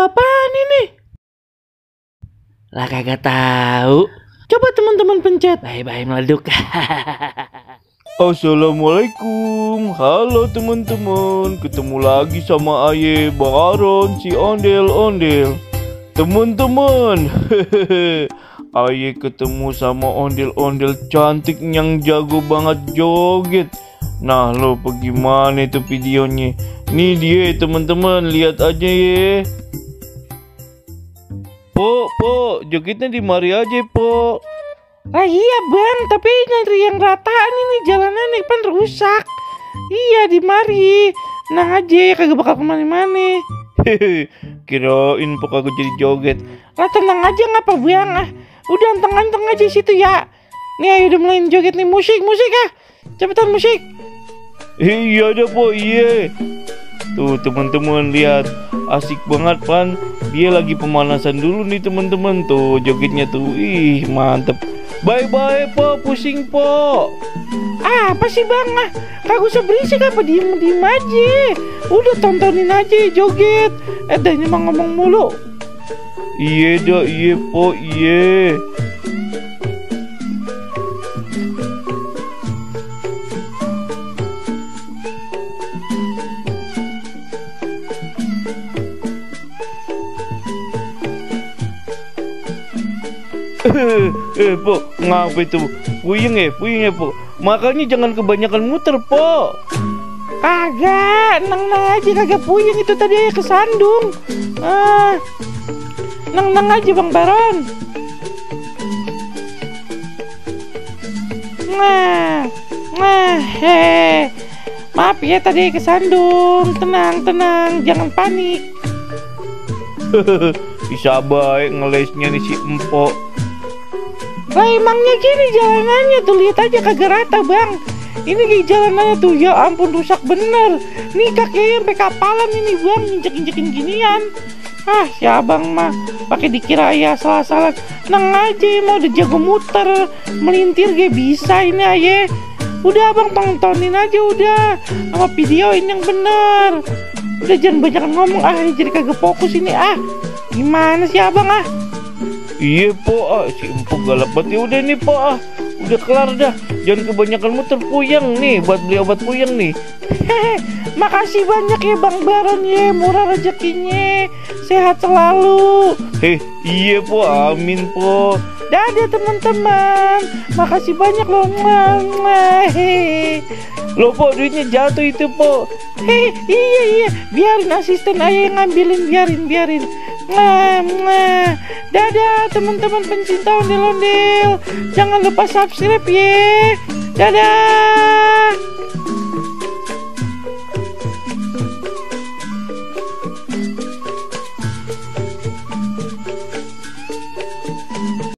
apaan ini? Lah kagak tahu. Coba teman-teman pencet. Bye-bye meleduk. Assalamualaikum. Halo teman-teman. Ketemu lagi sama Aye Bang Aron si ondel-ondel. Teman-teman, Aye ketemu sama ondel-ondel cantik yang jago banget joget. Nah lo bagaimana itu videonya? Nih dia teman-teman, lihat aja ya. Po, jogetnya di mari aja po. Ah iya bang, tapi nyari yang rataan ini jalanannya kan rusak. Iya di mari. Nang aja kagak bakal kemana-mana. Hehe, kirain po kagak jadi joget. Lah tenang aja ngapa bang ah. Udah anteng-anteng aja situ ya. Nih ayo udah mulai joget nih, musik ah. Cepetan musik. Iya ada po, iya. Tuh teman-teman lihat, asik banget pan. Dia lagi pemanasan dulu nih teman-teman. Tuh jogetnya tuh, ih mantep. Bye-bye po, pusing po. Apa sih bang ah? Kagak usah berisik apa, diem aja. Udah tontonin aja joget. Dah emang ngomong mulu. Iya dah, iya po, iya. Po, ngapa itu? Puyeng ya po. Makanya jangan kebanyakan muter po. Kagak, nang aja kagak puyeng itu tadi aja kesandung. Nang aja Bang Baron. Maaf ya tadi kesandung. Tenang, jangan panik. Bisa baik ngelesnya nih si empok. Lah emangnya gini jalanannya tuh, lihat aja kagak rata bang. Ini kayak jalanannya tuh, ya ampun rusak bener. Nih kakinya sampai kapalan ini bang, injek-injekin ginian. Ah si abang mah pakai dikira ya salah-salah. Nang aja mau udah jago muter, melintir gak bisa ini aja. Udah abang tontonin aja udah, sama videoin yang bener. Udah jangan banyak ngomong jadi kagak fokus ini ah. Gimana sih abang ah? Iya po, si empuk galak banget. Ya udah nih po, udah kelar dah. Jangan kebanyakan muter, puyeng nih, buat beli obat puyeng nih. Makasih banyak ya Bang Baron ya, murah rezekinya, sehat selalu. Iya po, amin po. Dadah teman-teman, makasih banyak loh. Loh po, duitnya jatuh itu po. Iya, biarin asisten ayah yang ngambilin, biarin. Dadah teman-teman pencinta ondel-ondel. Jangan lupa subscribe ya. Dadah.